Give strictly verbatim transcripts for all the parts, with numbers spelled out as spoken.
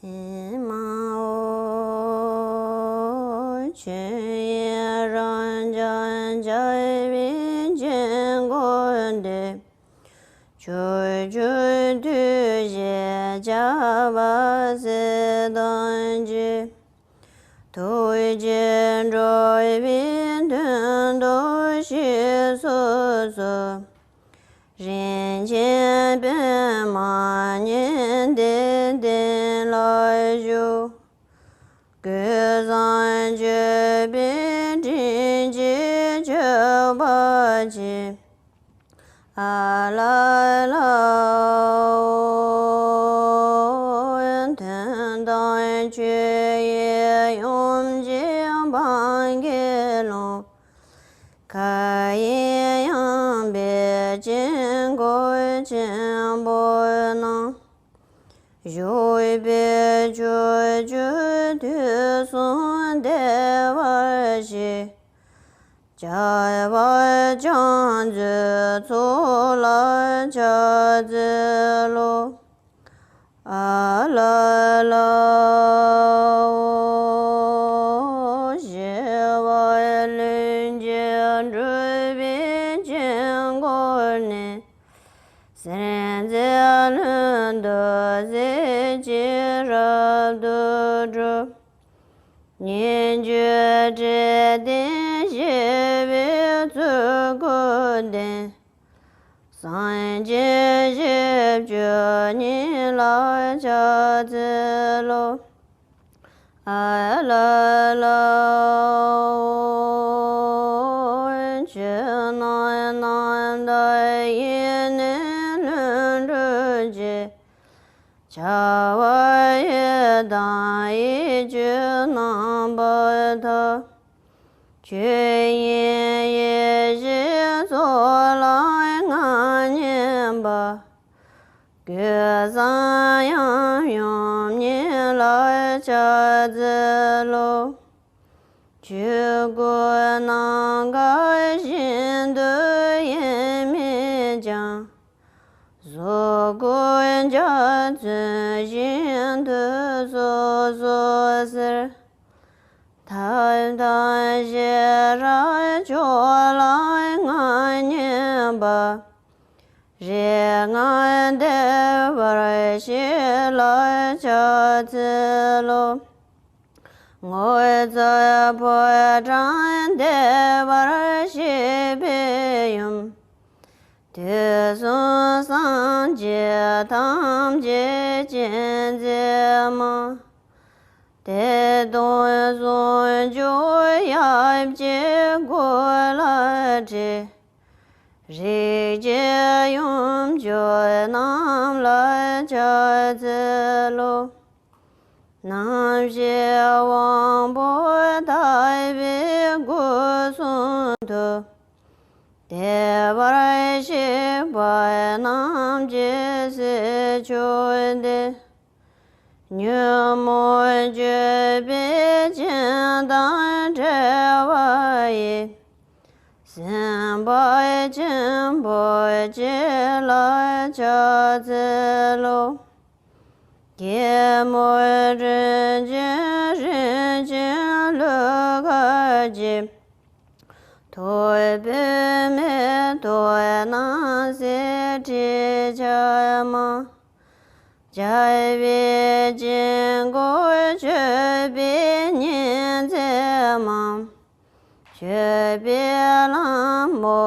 མ་འོ། ཆོས་དབྱིངས་རང་རྒྱལ་འཇའ་བའི་དཀྱིལ་འཁོར་འདིར། ཕྱོགས་བཅུའི་ཐུགས་རྗེས་ཁྱབ་པར་གཟིགས་གཏོང་ཕྱིར། ཐུགས་རྗེས་འགྲོ་བའི་དོན་དུ་ཞིག་གསོ་སོགས། རིན་ཆེན་པདྨ་ཉི་ཟླའི་གདན་ལ་བཞུགས། ཀུན་བཟང་སྤྱོད་པའི་དྲིན་གྱིས་མཆོད་པ་ཆེ། ཨ་ལ་ལ་ཨོ། དོན་དམ་ཆོས་ཀྱི་དབྱིངས་ཀྱི་འབངས་ཀྱི་ཀློང་། མཁའ་དབྱིངས་ཡངས་པའི་དཀྱིལ་འཁོར་ཆེན་པོའི་ནང་། བཞུགས་པའི་ཕྱོགས་བཅུའི་དུས་གསུམ་བདེ་བར་གཤེགས། རྒྱལ་བ་བྱང་རྩེའི་ཚོགས་ལ་ཕྱག་འཚལ་ལོ། ཨ་ལ་ལ་ཨོ། ཞི་བ་ལྷུན་གྱིས་གྲུབ་པའི་དཀྱིལ་འཁོར་ནས། སེམས་ཅན་ལྷུན་སྡུག་ཟིལ་གྱིས་རབ་ཏུ་བསྒྲིབས། སྙན་བརྒྱུད་འབྲས་ལྡན་ཞི་བའི་ཚུལ་ཁོ་འདི། སངས་རྒྱས་བཞི་བཅུ་ཉིད་ལ་ཕྱག་འཚལ་ལོ། ཨ་ལ་ལ་ཨོ། ཆོས་རྣམས་རྣམ་དག་ཡེ་ནས་ལྷུན་གྲུབ་ཀྱི། བྱ་བ་ཡི་དམ་ཡིད་ཀྱི་རྣམ་པར་ཐར། ཆོས་དབྱིངས་ཡེ་ཤེས་ཚོགས་ལ་མངའ་བརྙེས་པ། ཀུན་བཟང་ཡབ་ཡུམ་ཉིད་ལ་ཕྱག་འཚལ་ལོ། ཆོས་སྐུ་ནམ་མཁའ་བཞིན་དུ་དབྱེར་མེད་ཀྱང་། གཟུགས་སྐུ་འཇའ་ཚོན་བཞིན་དུ་སོ་སོར་གསལ། ཐབས་དང་ཤེས་རབ་མཆོག་ལ་མངའ་བརྙེས་པ། རིགས་ལྔ་བདེ་བར་གཤེགས་ལ་ཕྱག་འཚལ་ལོ། དངོས་རྫས་ཕོ་བྲང་བདེ་བར་གཤེགས་པའི་ཡུམ། དུས་གསུམ་སངས་རྒྱས་ཐམས་ཅད་མཁྱེན་བརྩེ་མ། བདེ་སྟོང་ཟུང་འཇུག་ཡབ་ཀྱི་སྐུ་ལ་ཕྲད། རིགས་ཀྱི་ཡུམ་མཆོག་རྣམས་ལ་ཕྱག་འཚལ་ལོ། རྣམ་ཤེས་དབང་པོ་དག་པའི་སྒོ་གསུམ་དུ། བདེ་བར་གཤེགས་པ་རྣམས་ཀྱི་སྲས་མཆོག་འདི། ཉོན་མོངས་སྤྱོད་པའི་རྐྱེན་དང་བྲལ་བ་ཡི། སེམས་དཔའ་ཆེན་པོ་ཁྱེད་ལ་ཕྱག་འཚལ་ལོ། སྐྱེད་མོས་དྲན་ཅིང་རིན་ཆེན་གླུ་གར་གྱིས། ཐོད་པའི་མེ་ཏོག་རྣམས་གསེར་ཁྲི་ཆགས་མ། རྒྱལ་བའི་དཀྱིལ་འཁོར་མཆོད་པའི་ཉི་ཚེ་མ། མཆོད་པའི་ལྷ་མོ་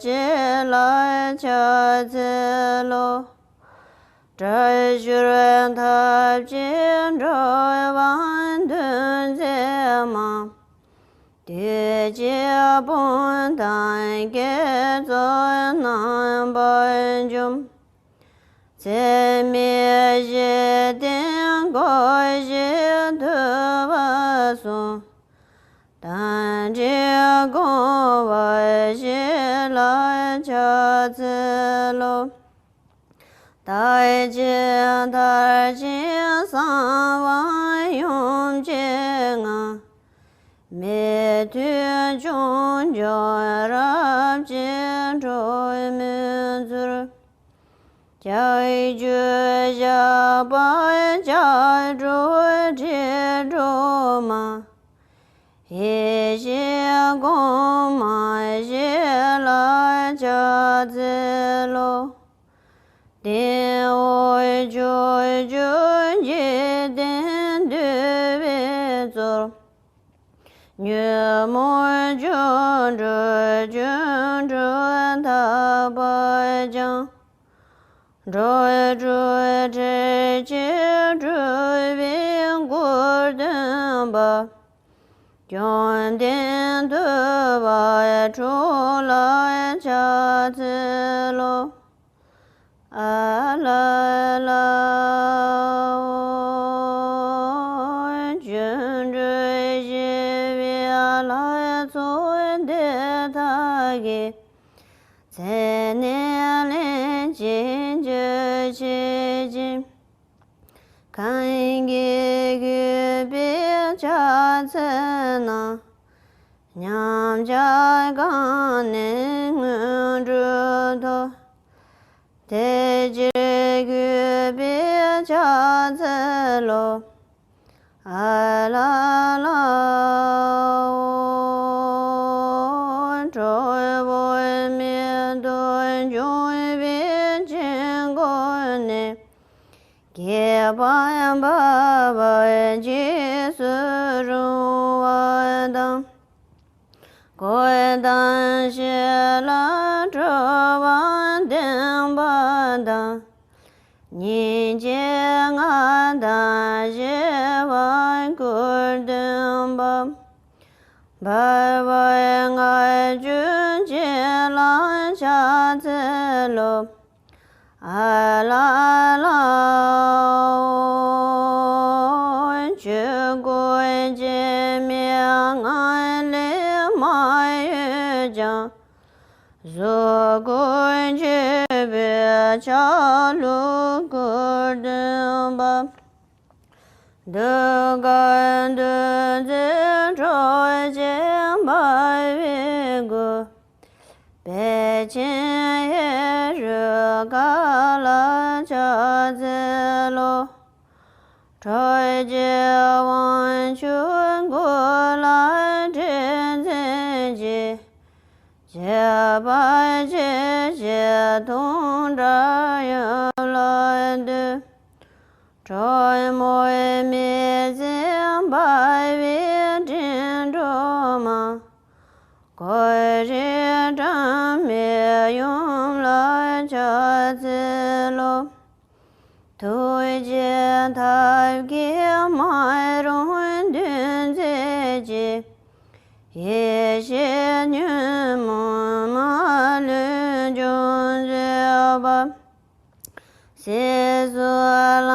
ཁྱེད་ལ་ཕྱག་འཚལ་ལོ། དྲག་ཤུལ་ཐབས་ཀྱིས་འགྲོ་བ་འདུལ་མཛད་མ། བདུད་ཀྱི་དཔུང་དང་བགེགས་ཚོགས་རྣམ་པར་འཇོམས། ཚད་མེད་བཞི་ལྡན་སྒོ་བཞི་ཐུབ་པ་གསུམ། རྟ་མགྲིན་དགོངས་པ་བཞི་ལ་ཕྱག་འཚལ་ལོ། དག་བྱེད་མཐར་ཕྱིན་གསང་བ་ཡུམ་ཆེན་ལྔ། མི་མཐུན་ཕྱོགས་སྐྱོང་རབ་ཀྱིས་འགྲོ་མི་འཛོལ། ཞབས་ཀྱུ་ཞབས་པད་ཕྱག་དྲུག་དྲིལ་སྒྲོལ་མ། ཡེ་ཤེས་གོང་མ་ཞི་ལ་ཕྱག་འཚལ་ལོ། ཏེ་འོག་ཕྱོགས་བཅུ་འཇིག་རྟེན་འདུལ་བའི་གཙོ། ཉོན་མོངས་ཆོ་འཕྲུལ་ཆོ་འཕྲུལ་དག་པར་སྦྱང་། འགྲོ་དྲུག་འཁྲིད་ཕྱིར་སྒྲུབ་པའི་སྐུར་སྟོན་པ། བཅོམ་ལྡན་ཐུབ་པ་སྤྲུལ་ལ་ཕྱག་འཚལ་ལོ། ཨ་ལ་ལ་ཨོ། སྒྱུ་འཕྲུལ་ཞི་བའི་ལྷ་ཚོགས་འདི་དག་གིས། ཚེ་ནས་ལན་གཅིག་མཆོད་བྱེད་ཅིང་། གང་གིས་གུས་པས་ཕྱག་འཚལ་ན། ཉམས་ཆག་གང་ནས་མངོན་འགྲུབ་ཐོབ། དེ་ཕྱིར་གུས་པས་ཕྱག་འཚལ་ལོ། ཨ་ལ་ལ་ཨོ། གྲོགས་པོ་མེ་ཏོག་འབྱུང་བའི་ཆོས་འཁོར་ནས། བསྐལ་པ་འབད་པ་རྗེས་སུ་རུང་བ་དང་། གཽ་ཏམ་ཞི་ལ་སྤྲུལ་པ་བསྟན་པ་དང་། སྙིང་རྗེ་མངའ་ཐང་ཞི་བ་སྐུར་སྟོན་པ། འབར་བའི་མངར་སྐྱུར་བྱིན་ལ་ཕྱག་འཚལ་ལོ། ཨ་ལ་ལ་ཨོ། ཆོས་འཁོར་སྐྱེ་མེད་ངང་ལས་མ་གཡོས་ཀྱང་། གཟུགས་སྐུ་མཆོད་པའི་ཆ་ལུགས་སྐུར་སྟོན་པ། གདུགས་དཀར་གདུགས་མཛེས་ཁྲོ་ཆེན་འབར་བའི་སྐུ། དཔལ་ཆེན་ཧེ་རུ་ཀ་ལ་ཕྱག་འཚལ་ལོ། ཁྲོ་ཆེན་དབང་ཕྱུག་མགོ་ལ་ཁྲི་འཛིན་གྱིས། བྱེད་པ་ཆེ་ཆེ་དུང་སྒྲ་ཡུམ་ལ་བསྟོད། ཁྲོ་མོ་མི་བཟད་འབར་བའི་སྤྲིན་སྒྲོན་མ། གོ་རེ་སྒྲོན་མའི་ཡུམ་ལ་ཕྱག་འཚལ་ལོ། ཐུགས་རྗེའི་ཐབས་མཁས་མ་རུངས་འདུལ་མཛད་ཀྱི། ཡེ་ཤེས་ཉོན་མོངས་མ་ལུས་སྦྱོང་མཛད་པ། སྲིད་གསུམ་བླ་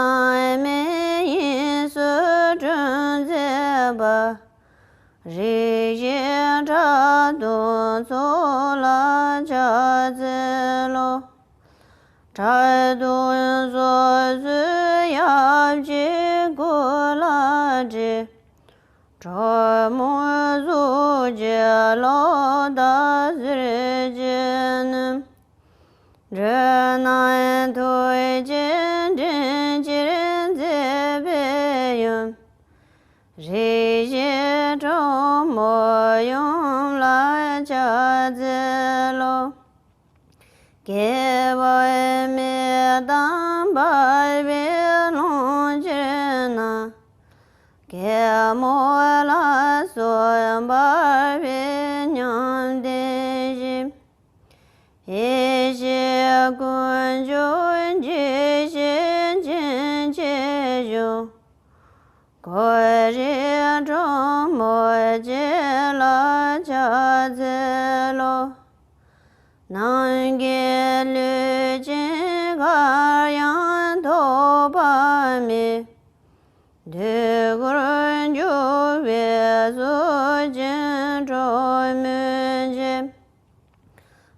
མེད་དབྱིངས་སུ་སྒྲོལ་མཛད་པ། རིགས་བཞིའི་ཁྲག་འཐུང་ཚོགས་ལ་ཕྱག་འཚལ་ལོ། ཁྲག་འཐུང་སོ་སོའི་ཡབ་ཀྱི་སྐུ་ལ་བྲི། ཁྲོ་མོའི་གཟུགས་ཀྱིས་ལོག་ལྟ་གཟིར་བྱེད་ནས། འགྲོ་རྣམས་ཐུགས་རྗེས་འདྲེན་ཕྱིར་མཛད་པའི་ཡུམ། རིགས་བཞིའི་ཁྲོ་མོ་ཡུམ་ལ་ཕྱག་འཚལ་ལོ། བསྐལ་པ་མེ་ལྟར་འབར་བའི་ཀློང་ཆེན་ན། གད་མོ་ལ་སོགས་འབར་བའི་ཉམས་ལྡན་བཞི། ཡེ་ཤེས་ཀུན་འབྱུང་འཇིགས་བྱེད་སྦྱིན་བྱེད་གཞུང་། གོ་རེ་ཁྲོ་མོ་བཅས་ལ་ཕྱག་འཚལ་ལོ། ནམ་མཁའི་ལུས་ཅན་གར་ཡང་ཐོགས་པ་མེད། དུས་འཁོར་འཇུག་པའི་གཟུགས་ཅན་ཁྲོ་མོའི་རྗེ།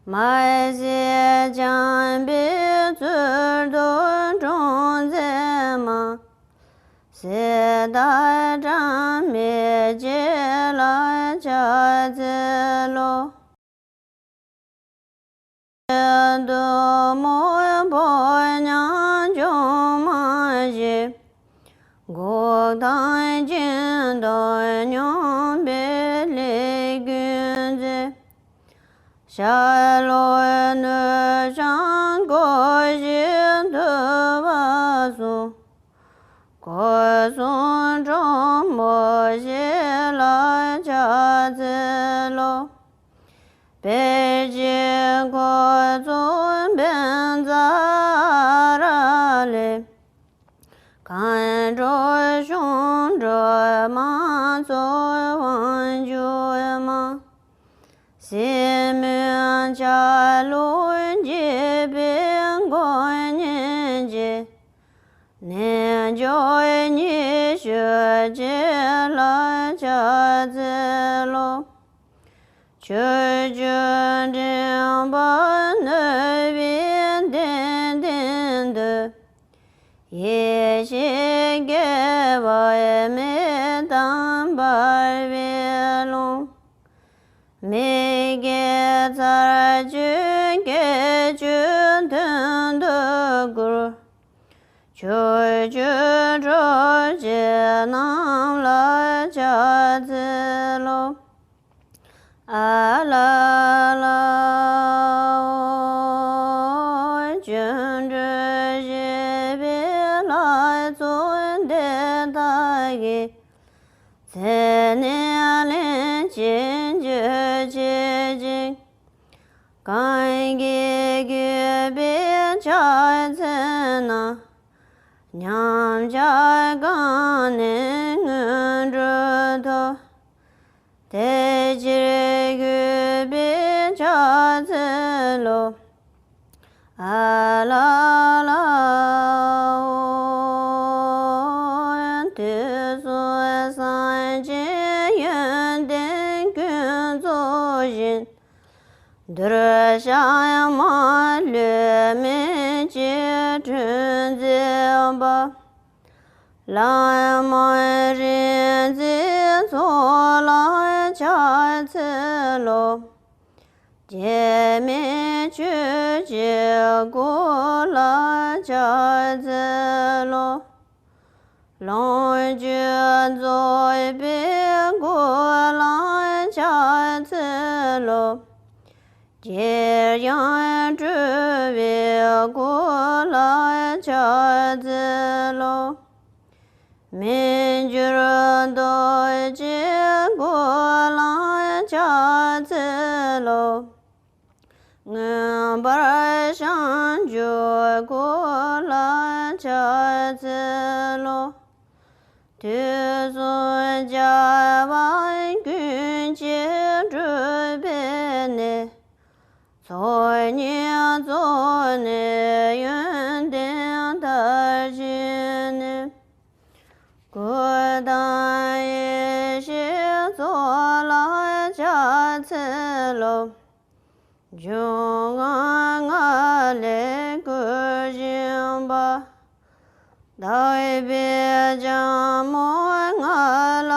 དམར་སེར་འཆང་བའི་ཚུལ་དུ་འཁྲུངས་མཛད་མ། གསེར་ལྟར་བཀྲ་མའི་རྗེ་ལ་ཕྱག་འཚལ་ལོ། བདུད་མོ་ཕོ་ཉ་ འགོག་དང་རྐྱེན་དང་སྙོམས་པའི་ལས་ཀུན་མཛད། ཤ་ལོག་ནུས་ཤིང་གོ་ཞིང་འདུ་བ་གསུམ། སྒོ་གསུམ་དྲང་མོ་བཞི་ལ་ཕྱག་འཚལ་ལོ། དཔལ་གྱི་འཁོར་ཚོགས་བཛྲ་ཨ་ར་ལས། མཁའ་འགྲོ་གཤོང་འགྲོ་དམག་ཚོགས་དབང་ཕྱུག་མ། སྲིན་མོའི་ཆ་ལུགས་འགྱེད་པའི་མགོན་ཉིད་ཀྱི། རྣལ་འབྱོར་ཉི་ཤུ་རྩ་གཅིག་ལ་ཕྱག་འཚལ་ལོ། ཆོས་སྐྱོང་མགྲིན་པ་བསྣོལ་བའི་གདན་སྟེང་དུ། ཡེ་ཤེས་སྐྱེ་བ་མེད་དང་འབར་བའི་ཀློང་། མི་སྐྱེ་ཚར་གཅོད་སྐྱེ་གཅོད་དོན་དུ་བསྐུར། ཕྱོགས་བཅུའི་གྲོགས་བྱེད་རྣམས་ལ་ཕྱག་འཚལ་ལོ། ཨ་ལ་ལ་ཨོ། སྐྱོན་བྲལ་ཞི་བའི་ལྷ་ཚོགས་འདི་དག་གིས། ཚེ་ནས་ལན་གཅིག་འཇུ་བྱེད་ཅིང་། གང་གིས་གུས་པས་ཕྱག་འཚལ་ན། ཉམས་ཆག་གང་ནས་སྔོན་འགྲོ་ཐོབ། དེ་ཕྱིར་གུས་པས་ཕྱག་འཚལ་ལོ། ཨ་ལ་ལ་ཨོ། དུས་གསུམ་སངས་རྒྱས་ཡོན་ཏན་ཀུན་རྫོགས་ཤིང་། གདུལ་བྱ་མ་ལུས་མི་སྐྱེ་དྲིན་ཅན་པ། བླ་མ་རིག་འཛིན་ཚོགས་ལ་ཕྱག་འཚལ་ལོ། སྐྱེ་མེད་ཆོས་ཀྱི་སྐུ་ལ་ཕྱག་འཚལ་ལོ། ལོངས་སྤྱོད་རྫོགས་པའི་སྐུ་ལ་ཕྱག་འཚལ་ལོ། ཅིར་ཡང་སྤྲུལ་པའི་སྐུ་ལ་ཕྱག་འཚལ་ལོ། མི་འགྱུར་རྡོ་རྗེའི་སྐུ་ལ་ཕྱག་འཚལ་ལོ། མངོན་པར་བྱང་ཆུབ་སྐུ་ལ་ཕྱག་འཚལ་ལོ། དུས་གསུམ་རྒྱལ་བ་ཀུན་གྱི་གྲུབ་པའི་གནས། ཚོགས་གཉིས་རྫོགས་ནས་ཡོན་ཏན་མཐར་ཕྱིན་ནས། སྐུ་དང་ཡེ་ཤེས་ཚོགས་ལ་ཕྱག་འཚལ་ལོ། འབྱུང་ལྔ་ལས་བསྐུལ་བཞིན་པ། དག་པའི་ལྗང་མོ་ལྔ་ལ་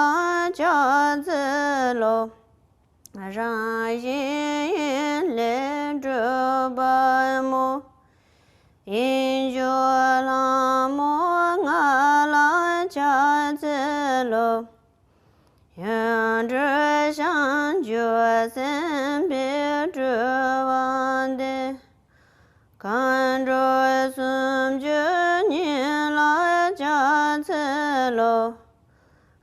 ཕྱག་འཚལ་ལོ། རང་བཞིན་ཡེ་ཤེས་ལས་གྲུབ་པ་མོ། དབྱིངས་སུ་ལྷ་མོ་ལྔ་ལ་ཕྱག་འཚལ་ལོ། ཡོངས་གྲུབ་བྱང་ཆུབ་སེམས་དཔའི་སྤྲུལ་པ་སྟེ། མཁའ་འགྲོ་སུམ་ཅུ་སོ་གཉིས་ལ་ཕྱག་འཚལ་ལོ།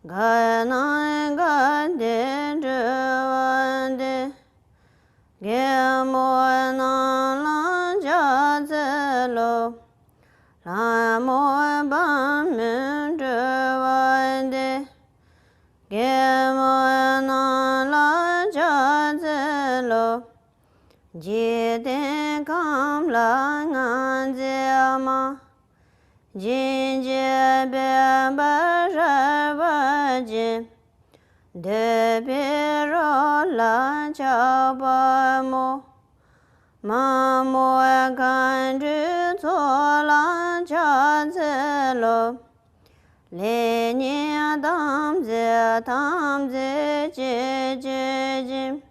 གར་སྣང་དགའ་ལྡན་སྤྲུལ་པ་སྟེ། རྒྱལ་མོ་རྣམས་ལ་ཕྱག་འཚལ་ལོ། ལྷ་མོ་དཔའ་མོའི་སྤྲུལ་པ་སྟེ། རྒྱལ་མོ་རྣམས་ལ་ཕྱག་འཚལ་ལོ། འཇིག་རྟེན་ཁམས་ལ་མངའ་མཛད་མ། བྱིན་གྱིས་བརླབས་པ་ཧྲཱིཿ་ཅན། འདོད་པའི་རོ་ལ་ཆགས་པ་མོ། མ་མོ་མཁའ་འགྲོའི་ཚོགས་ལ་ཕྱག་འཚལ་ལོ། ལེགས་ཉེས་དམ་རྫས་ཐམས་ཅད་སྤྱད་བྱེད་ཅིང་།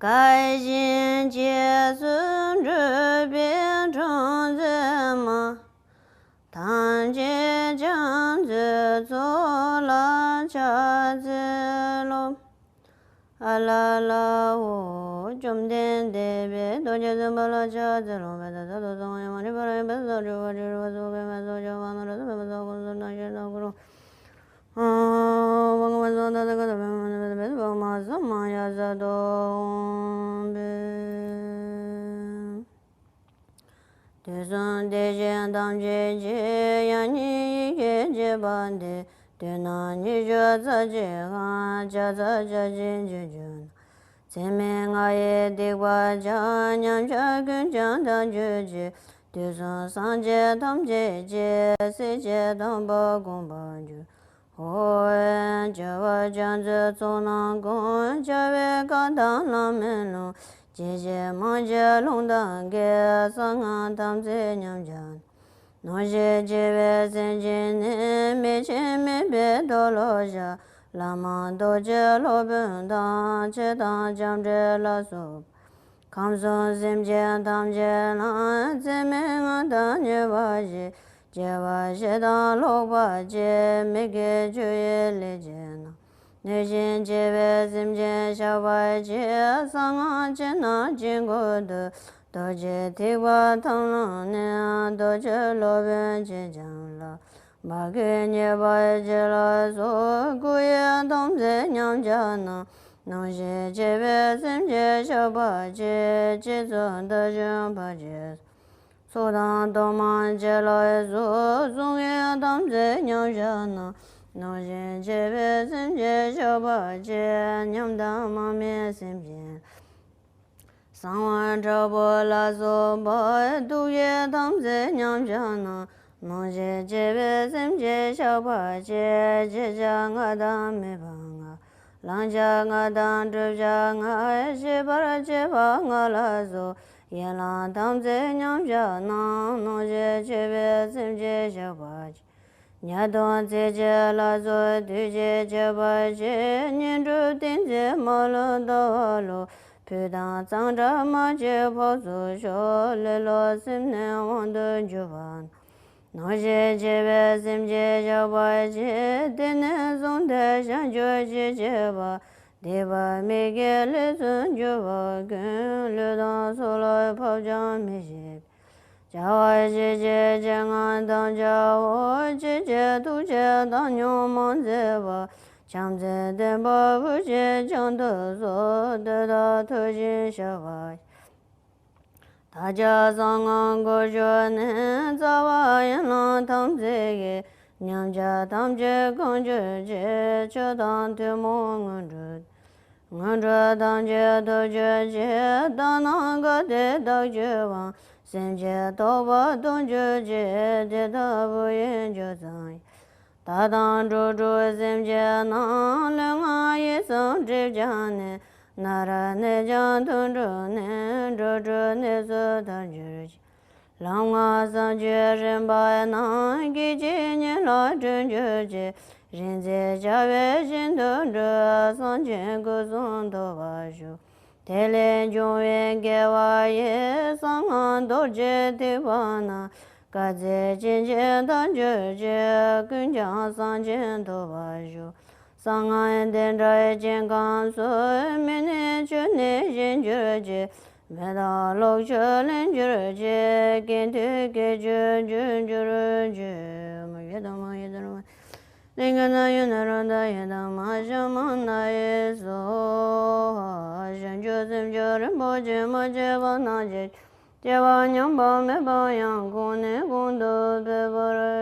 དགའ་ཞིང་རྗེས་སུ་འགྲོ་བའི་གྲངས་མཛད་མ། ཐམས་ཅད་བྱང་ཆུབ་མཆོག་ལ་ཕྱག་འཚལ་ལོ། ཨ་ལ་ལ་ཧོ། བཅོམ་ལྡན་འདས་དཔལ་རྡོ་རྗེ་སེམས་དཔའ་ལ་ཕྱག་འཚལ་ལོ། བཛྲ་ཏ་ཏ་སོ་ཡ་མ་ཎི་པ་ར་ཡ་པ་སོ་སྒྲུབ་པ་སྒྲུབ་པ་སོ་གེ་མ་སོ་ཇོ་བ་ན་ར་སོ་བེ་མ་སོ་ཀུན་སོ་ན་ཤེ་ན་ཀུ་རུ། ཨ་བ་ག་མ་སོ་ད་ད་ག་ད་བེ་མ་ན་བེ་བེ་བ་མ་སོ་མ་ཡ་ས་དོ་བེ། དུས་གསུམ་བདེ་གཤེགས་ཐམས་ཅད་ཀྱི། ཡང་ཉིད་ཡེ་ཤེས་སྤྱད་པ་འདི། དུས་ནམ་ཉི་ཤུ་རྩ་གཅིག་གམ། ཕྱག་འཚལ་བྱ་ཕྱིར་མཆོད་གྱུར་ན། ཚད་མེད་ལྔ་ཡི་སྡིག་པ་སྦྱང་། ཉམས་ཆག་ཀུན་ཀྱང་དག་གྱུར་ཅིག་དུས་གསུམ་སངས་རྒྱས་ཐམས་ཅད་ཀྱི། སྲས་བཅས་དམ་པ་དགོངས་པར་འགྱུར། ཧོ། བྱ་བ་བྱང་ཆུབ་ཚོགས་རྣམས་ཀུན། བྱ་བའི་བཀའ་དང་ལམ་མེ་ལོང་། ཇི་བཞིན་སྨྲ་བྱེད་ལུང་དང་འགལ། གསང་སྔགས་ཐམས་ཅད་ཉམས་བྱ་ན། ནོར་གཞན་གཅེས་པའི་སེམས་ཅན་ནི། མི་ཕྱེད་མེད་པའི་མཐོལ་ལོ་བྱ། བླ་མ་རྡོ་རྗེ་སློབ་དཔོན་དང་། མཆེད་དང་ལྕམ་དྲལ་ལ་སོགས་པ། ཁམས་གསུམ་སེམས་ཅན་ཐམས་ཅད་ལ། ཚད་མེད་མངའ་ཐང་སྙེགས་པ་ཞིག་སྐྱེ་བ་བཞི་དང་ལོག་པ་གཅིག་མི་དགེ་བཅུ་ཡི་ལས་བྱས་ན། ནོར་གཞན་གཅེས་པའི་སེམས་ཅན་བཤགས་པར་བགྱི། གསང་སྔགས་ཕྱི་ནང་ཕྱི་འཁོར་དུ། རྡོ་རྗེ་ཐེག་པ་ཐམས་ལམ་ནས། རྡོ་རྗེ་སློབ་དཔོན་ཆེ་འཇམ་ལ། བ་ཀུན་ཉེས་པར་བྱེད་ལ་སོགས། སྐུ་ཡི་དམ་ཚིག་ཉམས་བྱ་ན། ནོར་གཞན་གཅེས་པའི་སེམས་ཅན་བཤགས་པར་བགྱི། རྗེ་བཙུན་དར་ཞུན་ཕ་རྗེས་སོ། ཚོགས་དང་དུ་མ་བཅས་ལ་སོགས། གསུང་གི་དམ་ཚིག་ཉམས་བྱ་ན། ནོར་གཞན་གཅེས་པའི་སེམས་ཅན་བཤགས་པར་བགྱི། ཉམས་དང་མ་རྨོས་སེམས་ཅན། གསང་བ་དྲག་པོ་ལ་སོགས་པ། དུག་གི་དམ་ཚིག་ཉམས་བྱ་ན། ནོར་གཞན་གཅེས་པའི་སེམས་ཅན་བཤགས་པར་བགྱི། བྱེད་བྱ་ལྔ་དང་མེད་པ་ལྔ། བླང་བྱ་ལྔ་དང་བསྒྲུབ་བྱ་ལྔ། ཤེས་པར་བྱེད་པ་ལྔ་ལ་སོགས། ཡན་ལག་དམ་ཚིག་ཉམས་བྱ་ན། ནོར་གཞན་གཅེས་པའི་སེམས་ཅན་བཤགས་པར་བགྱི། ཉ་སྟོང་ཚིགས་བཅད་ལ་སོགས་དུས་གཅིག་སྤྱད་པར་བྱེད། བསྙེན་སྒྲུབ་ཏིང་འཛིན་མ་ལུས་བཟླ་བ་ལུ། ཕུད་དང་གཙང་སྦྲ་མ་བྱེད་ཕོགས་སུ་ཤོག་ལེ་ལོ་སེམས་ནི་དབང་དུ་འགྱུར་བ་ན། ནོར་གཞན་གཅེས་པའི་སེམས་ཅན་བཤགས་པར་བགྱི། དེ་ནས་བཟུང་སྟེ་བྱང་ཆུབ་ཅི་སྤྱད་པ། སྡིག་པ་མི་དགེའི་ལས་སུ་གྱུར་པ་ཀུན། ལུས་དང་སྲོག་ལ་ཕབ་ཀྱང་མི་བྱེད་པའི། བྱ་བ་ཞི་བྱེད་ཆེད་ལྔ་དམ་བཅའོ། ཅི་བྱེད་ཐུགས་བསྐྱེད་བཏང་སྙོམས་མ་མཛད་པ། བྱམས་བརྩེ་ལྡན་པ་བུ་སྐྱེས་བྱང་དུ་གསོལ། དེ་དག་ཐུགས་བཞེས་བཤགས་པ་བགྱི། བདག་ཀྱང་གསང་སྔགས་སྒོ་ཕྱེ་ནས། རྩ་བ་ཡན་ལག་ཐམས་ཅད་ཀྱི། ཉམས་ཆག་ཐམས་ཅད་སྐོང་གྱུར་ཅིག་ཆོས་དང་ཐུན་མོང་དངོས་གྲུབ། དངོས་གྲུབ་ཐམས་ཅད་ཐོབ་གྱུར་ཅིག་ལྟར་སྣང་དགའ་བདེ་བདག་རྒྱུད་པ། སེམས་ཅན་རྟོག་པ་སྟོང་གྱུར་ཅིག་དེ་ལྟ་བུ་ཡི་འབྱོར་ཙམ་ཡང་། བདག་དང་འགྲོ་དྲུག་སེམས་ཅན་རྣམས། ལུས་ངག་ཡིད་གསུམ་སྒྲིབ་སྦྱངས་ནས། ན་ར་ནད་ཀྱང་དུག་འཁྲུགས་ནས། འགྲོ་དྲུག་གནས་སུ་ཐར་གྱུར་ཅིག་ལམ་སྔགས་བསམ་བརྗོད་རིམ་པ་རྣམས། སྐད་ཅིག་ཉིད་ལ་གྲོལ་གྱུར་ཅིག་རིག་འཛིན་བྱ་བས་ཤིན་ཏུ་འགྲོ། སངས་རྒྱས་སྐུ་གསུམ་ཐོབ་པར་ཤོག་དེ་ལས་འབྱུང་བའི་དགེ་བ་ཡིས། གསང་སྔགས་རྡོ་རྗེ་ཐེག་པ་རྣམས། སྐབས་འཛིན་ཅན་གྱི་ཐར་གྱུར་ཅིག་ཀུན་ཀྱང་སངས་རྒྱས་ཐོབ་པར་ཤོག་གསང་སྔགས་འདི་འདྲ་ཅན་གང་སུ། མི་གནས་ཆོས་ནི་བཞེངས་གྱུར་ཅིག་མེ་དང་ལོག་ཆོས་ལེན་གྱུར་ཅིག་ཀུན་ཏུ་སྐྱེ་འགྱུར་འབྱུང་གྱུར་ཅིག་མ་ཡི་དྭགས་མ་ཡི་དྭགས་མ་ལིང་ག་ན་ཡོད་ན་རོ་ད་ཡི་དྭགས་མ་ཤ་མ་ན་ཡི་སོ། བྱང་ཆུབ་སེམས་མཆོག་རིན་པོ་ཆེ་མ་སྐྱེས་པ་རྣམས་ཀྱི། སྐྱེས་པ་ཉམས་པ་མེད་པ་ཡང་། གོང་ནས་གོང་དུ་འཕེལ་བར།